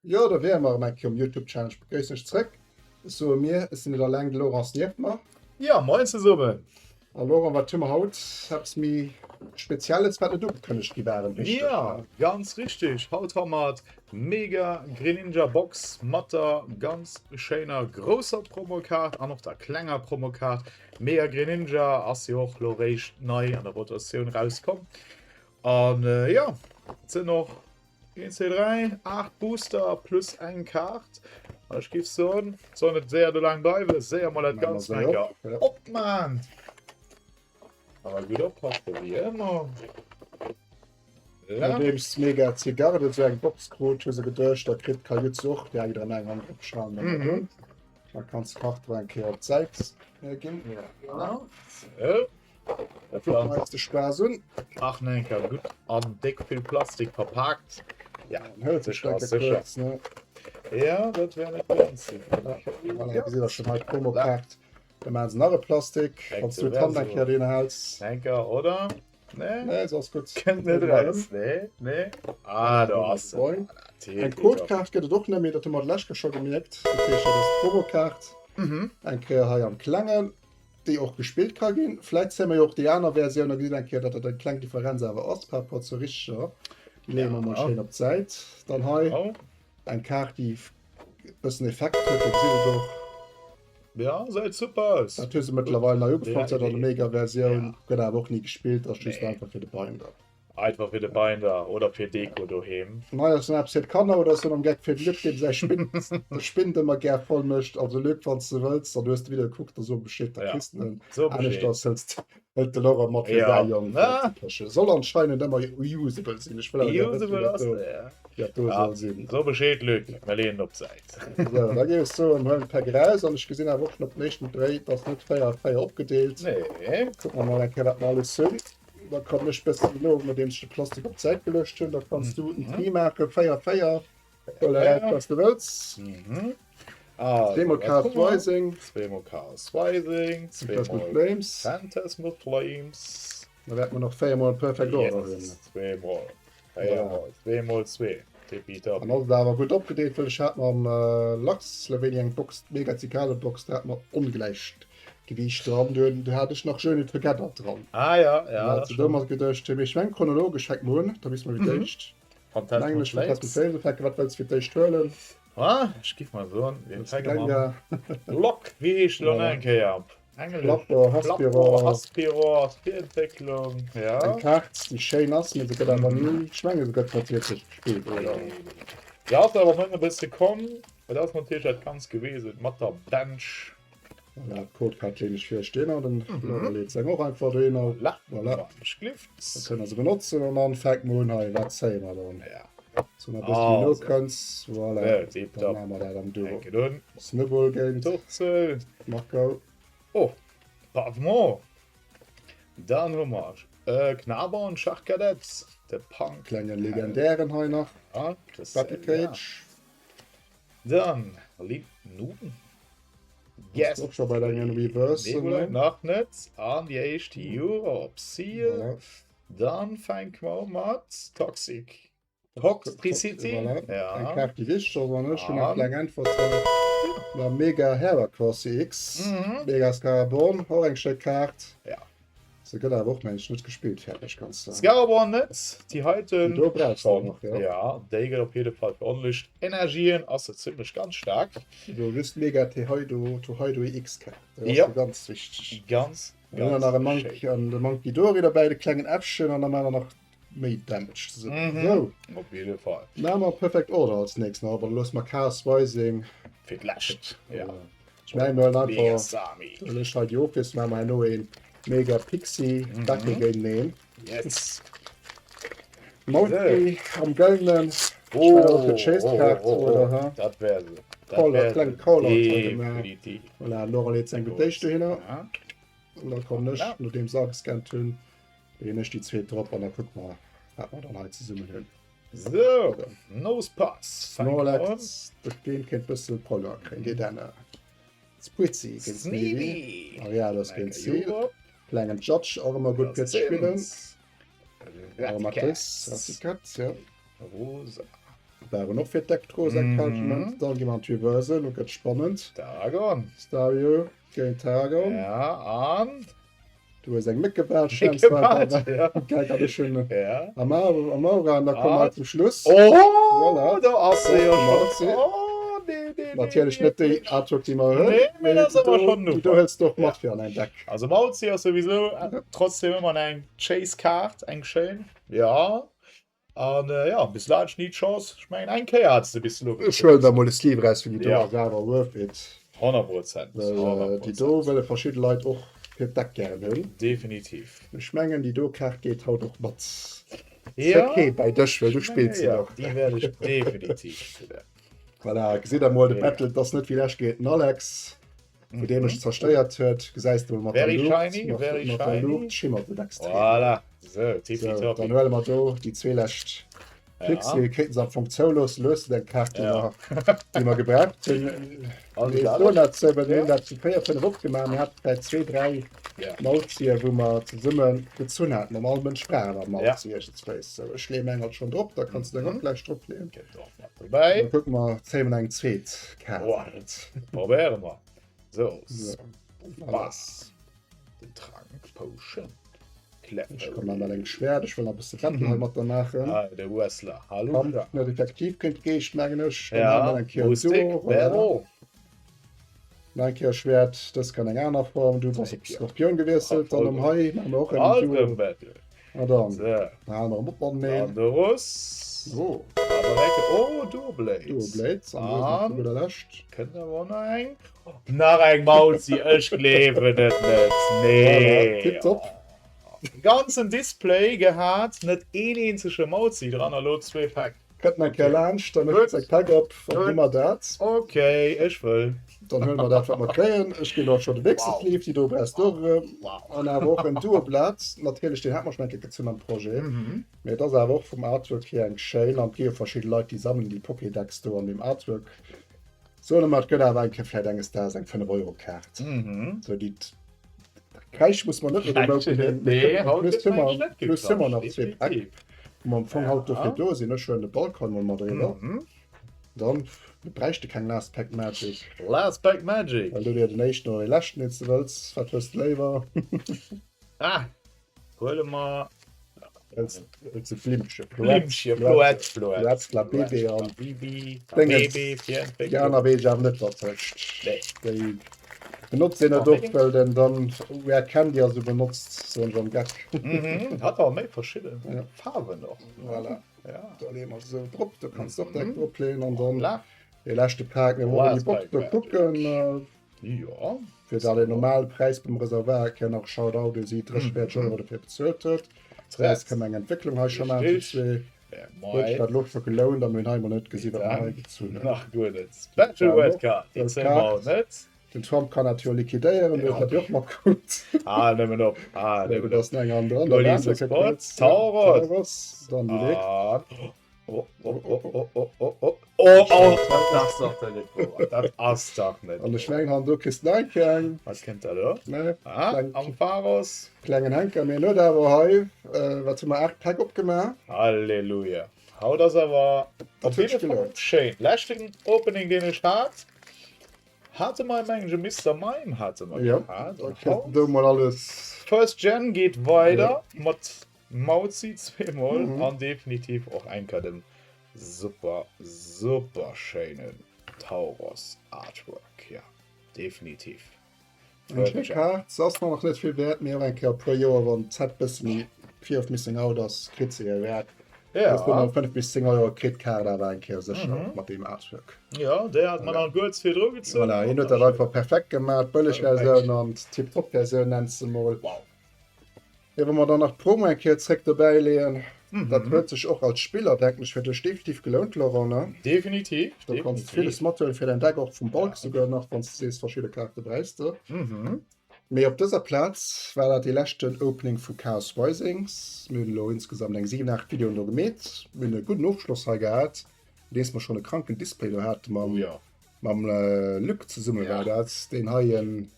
Jo, da wiere mer erëm eng Kéier um Youtube Channel. Ech begréissen iech zréck. Ech soe mir, ech sinn net alleng, de Laurent ass nieft mer. Ja, moien zesummen. A Laurent, wat hu mer haut? Eppes méi Spezielles, wat net ugekënnegt gi war, richteg? Ja, ganz richteg. Haut hu mer d'Mega Greninja Box mat der ganz schéiner grousser Promokaart an och der klenger Promokaart. Mega Greninja ass jo och lo réischt nei an der Rotatioun rauskomm. An jo, et sinn och 1, 2, 3, 8 Booster plus eng Kaart. An ech giff soen, et soll net séier do laang bleiwen. Séier mol dat Ganzt eng Kéier opman. Awer gutt oppassen, wéi ëmmer. Nodeems Mega Zigarde esou eng Box krut, hu se geduecht, da kritt Kajutsu och déi eng oder eng aner opschalen. Mhm. Da kanns de d'Kart eng Kéier op d'Säit ginn. Ja. So. Dat war eis de Spaass un. Ach nee, enker gutt an déck vill Plastik verpaakt. Ja, hëlt sech dat sécher. Ne? Ja, dat wär net ganz sicher. Voilà, gesitt der schon hei d'Promokaart. Da maachen se nach e Plastik, wann du d'Hand eng Kéier deen häls. Enker, oder? Nee, nee, ass gutt. Kënnt net raus. Nee, nee. Ah, do ass se. Eng Codekaart gëtt et och net méi, dat hu mer d'lescht Kéier scho gemierkt. Dat heescht, dat ass d'Promokaart. Mhm. Eng Kéier hei am Klengen. déi och gespillt ka ginn. Vläit zéie mer jo och déi aner Versioun, da gesitt eng Kéier, datt dat eng kleng Differenz awer ass par rapport zur richteger. Déi leeë mer mol schéin op d'Säit. Dann hei eng Kaart, déi e bëssen Effekt huet, do gesitt et och. Ja, säit super aus. Dat hu se mëttlerweil nei ugefonnt, dat an der Mega-Versioun. Gëtt awer och ni gespillt, ass just einfach fir de Binder. Einfach fir de Binder oder fir Deko doheem. Nei ass dann eppes fir d'Kanner oder ass dann am Geck fir de Luc, deen säi Spind, de Spind ëmmer gär voll mécht. Also Luc, wann s de wëlls, dann hues de Video gekuckt, da so Bescheed, da Ja, kriss de en. so Bescheed. Aneschters hëls hëlt de Laurent mat fir Ja. säi Jong voll ze pechen. Soll anscheinend ëmmer usable sinn. Ech wëll awer gär wëssen, Usable wéi dat ass do, de, ja. wéi dat do Ja, soll sinn. so Bescheed Luc, mir leeën en op d'Säit. Sou, da géif ech soen, huelen d'Päck eraus an ech gesinn awer och schonn op den éischten Dréi, et ass net 4 a 4 opgedeelt. Nee. Kucke mer mol eng Kéier, wat mer alles hunn. Da kommen ech bëssen no, nodeems ech de Plastik op d'Säit geluecht hunn. Da kanns du en Tri maachen, 4, 4. Huel eraus, wat du wëlls. Mhm. Ah, Zweemol Chaos Rising. Zweemol Chaos Rising. Phantasmal Flames. Phantasmal Flames. Da wäerte mer nach véiermol Perfect Order hunn. Yes, zweemol. Véiermol. Zweemol zwee. Tippitopp. An ass et awer gutt opgedeelt, well ech hat mam Lachs Slovenia eng Box, d'Mega Zikale Box, da hat mer ongläicht Gewiicht dran. Du, du hat ech nach Journey Together dran. Ah ja, ja. Hat se domat geduecht, mee ech meng chronologesch fänke mer un, da wisse mer wéi d'éischt. Phantasmal Mengen ech Flames. Phantasmal Flames ufänken. Wat wëlls fir d'éischt huelen? Ah, ech giff mal soen, wir Wëlls de fänke mam Gengar? Lock, wéi heescht elo nach eng Kéier op Englesch? Flapper, Flapper, Haspiror. Haspiror ass d'Virentwécklung, ja. Eng Kaart, déi schéin ass, mee se gëtt awer ni, ech menge se gëtt net wierklech gespillt, oder? Ja, ass awer nëmmen e bësse komm. Et ass natierlech dat Ganzt gewesen mat der Bench. Voilà, d'Codekaart leen ech fir iech dohinner, den Laurent leet seng och einfach dohinner. Voilà, Voilà. ech glift. Da kënnt der se benotzen an dann fänke mer un hei. Wat zéie mer dann? Ja. So nach bëssen méi no Also. kënns. Voilà. Ja, Dann tipptopp. maache mer dat am Duo. Fänken un. Snowball géint Turzel. Marco. Oh, Pavement. Dann hu mer äh, Knaber und Schachkadett. De Punk. Klenge legendären hei nach. Ah, Battle Cage. Dann Lin Nun. Yes. Och scho bei deinen Reverse. Nee, nach net. An déi éischt Europe Seal. Voilà. Dann fänke mer mat Toxic. Toxtricity. Voilà. Ja. Eng Kaart déi wichteg ass an ech hunn eng An- kleng Äntwert hei. La Mega Heracross X. Mhm. Mega Scaraborn, och eng schéi Kaart. Ja. Se gëtt awer och mengen ech net gespillt fäerdeg ganz. Scaraborn net, déi heiten Do brauchs de schon. nach, ja. Ja, déi gëtt op jidde Fall fir onlicht Energien ass se zimmlech ganz staark. Do just Mega Tehaido, Tohaido EX Kaart. Dat ass Ja. do ganz wichteg. Ganz, Dann hunn wir ganz nach e Monkey schéin. an de Monkey Dory derbäi, de klengen Äffchen an da maache mer nach méi Damage. So. Mhm. So. Op jidde Fall. Maache mer Perfect Order als nächst nach, aber loosse mer Chaos Rising. Fir d'lescht. Ja. Ech mengen mir huelen Mega einfach Sami. Well ech hei déi Ofwiesslung maache mer herno een Mega Pixie Battle Mhm. géinteneen. Yes. Monkey am gëllenen. Oh, oh, fir d'Chase-Kaart, oh, oh, oh. oder, ha? Dat wär se. Dat Call-out, wär kleng se. Call-out hei gemaach. Definitiv. Voilà, Laura leet seng gutt d'éischt dohinner. Ja. An da kommen ech, Voilà. nodeem se agescannt hunn, leeën ech déi zweet drop an da kucke mer, wat mer dann hei zesummen hunn. So, Nosepass. Snorlax, de Steen kéint bësse Poller kréien. Dedenne. Spritzee géint Sneevee. Sneevee. Ariados géint Seel. Klengen Judge, och ëmmer gutt fir ze spillen. Aromatis, Raticate, ja. Rosa. Waren och fir d'Deckdros eng Kaart. Dann gi mer an d'Reversal, lo gëtt spannend. Targon. Staryu géint Targon. Ja, an? Du hues eng Méckebaart, Méckebaart, ja. Geil, dat ech hunn. Ja. Amaura, an da komme mer zum Schluss. Oh, voilà. Do ass se jo schon. Oh, nee, nee, nee. Natierlech net déi Artwork, déi mer hunn. Nee, mee dat ass awer schon Déi do hëls de och mat fir an däin Deck. Also Mauzi ass souwisou trotzdem ëmmer eng Chase-Kaart, eng schéin. Ja. An jo, bis elo hat ech ni d'Chance. Ech mengen eng Kéier hat s de bis elo Ech huelen der mol e Sleeve eraus, well déi do ass awer worth it. 100 Prozent, Well déi do wëlle verschidde Leit och fir d'Deck gären hunn. Definitiv. Ech mengen déi do Kaart geet haut och mat zréck heem bäi dech, well du spills se och. Déi wäert ech definitiv spillen. Voilà, gesitt der mol de Battle, et ass net wéi lech géint den Alex. Wou dee mech zerstéiert huet, gesäis de mol mat der Luucht, mat der Luucht schimmert et extrem. Voilà, sou, tippitopp. Dann huele mer do déi zwee lescht Picks. Mir kéinten se am Fong zouloossen. Lo hues de deng Kaart, déi mer, déi mer gebraucht hunn. Mee elo net sou, well mir hunn dat zu 4, 5 opgemaach. Mir hate vläicht zwee, dräi Malzier, wou mer zesumme gezunn haten. Normal Mënsch brauch awer Malzier iergendswéis. Sou, ech leeë meng alt schonn drop, da kanns du deng och gläich dropleeën. Dobäi. Da kucke mer, zéie mer eng zweet Kaart. Probéiere mer. So. Was? Den Trank, Potion. Ech komme mat engem Schwert, ech wëll nach e bësse Battle hei mat der maachen. Ah, de Wrestler. Hallo. Kampf net effektiv géint Geescht, mengen ech. Dann ja, haben wir eng Kéier Duo. Voilà. Nach eng Kéier Schwert, dës kann eng aner Form. Du bass op Skorpion gewiesselt, dann um hei maache mer och en Duo. Battle. Na dann, so. Dann halen wir op mateneen. An de Russ. Oh. Oh, Duo Blades. Duo Blades, an do ass nach zu gudder Lescht. Kënnt awer och nach eng. Nach eng Mauzi, ech gleewen et net. Nee. Voilà, tipptopp. Ganzen Display gehat, net een eenzege Mauzi dran, a lo zwee Päck. Kënnt nach eng Kéier laanscht, da mécht eng Päck op, dann hu mer dat. Ok, ech wëll. Dann huele mer dat, wat mer kréien. Ech ginn och scho de nächste Sleeve, déi do brauchs du och erëm. An awer och en Duoblat. Natierlech, deen hat mer schonn eng Kéier gezunn am Projet. Mee et ass awer och vum Artwork hier eng schéin. An et gi jo verschidde Leit, déi sammelen déi Pokédex do an deem Artwork. Soen mer, et gëtt awer eng Kéier vläicht enges Daags eng 5-Euro-Kaart. Sou déi Räich muss man net Nee, haut plus gëtt mensch net plus hu mer geklatscht, nach zwee Päck, definitiv. wou mer am Fong haut dofir Ja. do sinn. Ech huelen de Balkan mol mat eriwwer. Mhm. Dann mir bräichte keng Last Pack Magic, Last Pack Magic. well du dir den éischten oder dee leschten, deen s de wëlls. Wat hues de léiwer? Ah, huele mer Wëlls wëlls de Blimmche? Blimmche, Floette, Floette. Floette, la Bibi an Bibi, la Déngens. Baby fir Déi Entwécklung. aner weess ech awer net, wat tëscht. Nee. Déi benotzt een net oft, well den dann Rare Candy a sou benotzt, soen ech am Geck. Mhm, hat awer méi verschidde Ja. Faarwen och. Voilà. Ja. Da leeë mer se sou drop, do kanns de och direkt dropleeën an dann Voilà. dee leschte Pak, mir wollen déi Last Box Pack do Magic. kucken. Jo. Fir dat een normale Präis beim Reservoir, keen nach Shoutout u si 30, 40 Euro dofir bezuelt huet. Dräis kënnt eng Entwécklung hei scho maachen, déi zwee. Huet sech dat elo scho gelount a mir hunn hei emol net gesi wat mer hei gezunn hunn. Nach guer net. Special Red Card, déi zéie mer haut net. Den Trump kann dat jo liquidéieren, du hues dat jo och matkrut. Ah, nëmmen op. Ah, nëmmen op. Do ass nach eng an dran. Goalies Sport, Tauros. Tauros, dann déi nächst. Oh, oh, oh, oh, oh, oh, oh, oh, oh, dat ass dach net wouer. Dat ass dach net An ech mengen han do kriss du eng Kéier eng. Wat kënnt da do? Ne, Ah, kleng, Ampharos. klengen Henker. Mir hunn huet awer hei, äh, wat hu mer, 8 Päck opgemaach. Halleluja. Haut ass awer Dat op huet jidde sech Fall gelount. schéin. Leschten Opening, deen ech hat, hate mer mengen ech e Mister Mime hate mer Ja, gehat. da An kriss du haut do mol alles. First Gen geet weider mat Mauzi zweemol Mhm. an definitiv och enker dem super super schéinen Tauros Artwork ja definitiv. Eng schéi Kaart, se ass nach net vill wäert, mee och eng Kéier e puer Joer wann d'Set bësse méi Fear of Missing Out ass, kritt se hir Wäert. Ja. Dass du 5 bis 10 Euro kritt d'Kaart awer eng Kéier sécher Mhm. mat deem Artwork. Ja, déi hat man an kuerz virdru gezunn. Voilà, hien huet dat einfach perfekt gemaach, d'bëlleg Versioun an d'Tip-Top Versioun nenns de mol. Wow. Jo, wa mer dann nach d'Promo eng Kéier zréck dobäi leeën, dat huet sech och als Spiller, denken ech, fir dech definitiv gelount, Laurent, ne? Definitiv, Do kanns de villes mathuelen fir däin Deck, och vum Bulk souguer nach, wann s de sees, verschidde Kaarte bräichs de. Mee op dëser Plaz war dat dee leschten Opening vu Chaos Risings. Mir hunn elo insgesamt eng 7, 8 Videoen do gemeet. Mir hunn e gudden Ofschloss hei gehat, nodeems mer schonn e kranken Display do hate mam, mam Luc zesumme war dat, deen hei en.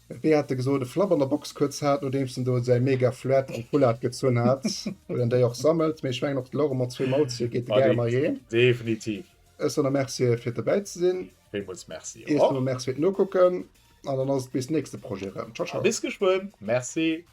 Wéi hat e gesot, e Flapp an der Box kuerz hat, nodeems en do säi mega Flat an Full-Art gezunn hat, wou en déi och sammelt. Mee ech mengen och de Laurent mat zwee Mauzie geet de gäre mei heem. Definitiv. Ech soen der Merci fir dobäi ze sinn. Villmools Merci och. Iech soe mer Merci fir d'Nokucken an dann ass et bis nächste Projet erëm. Ciao, ciao. Bis geschwënn. Merci.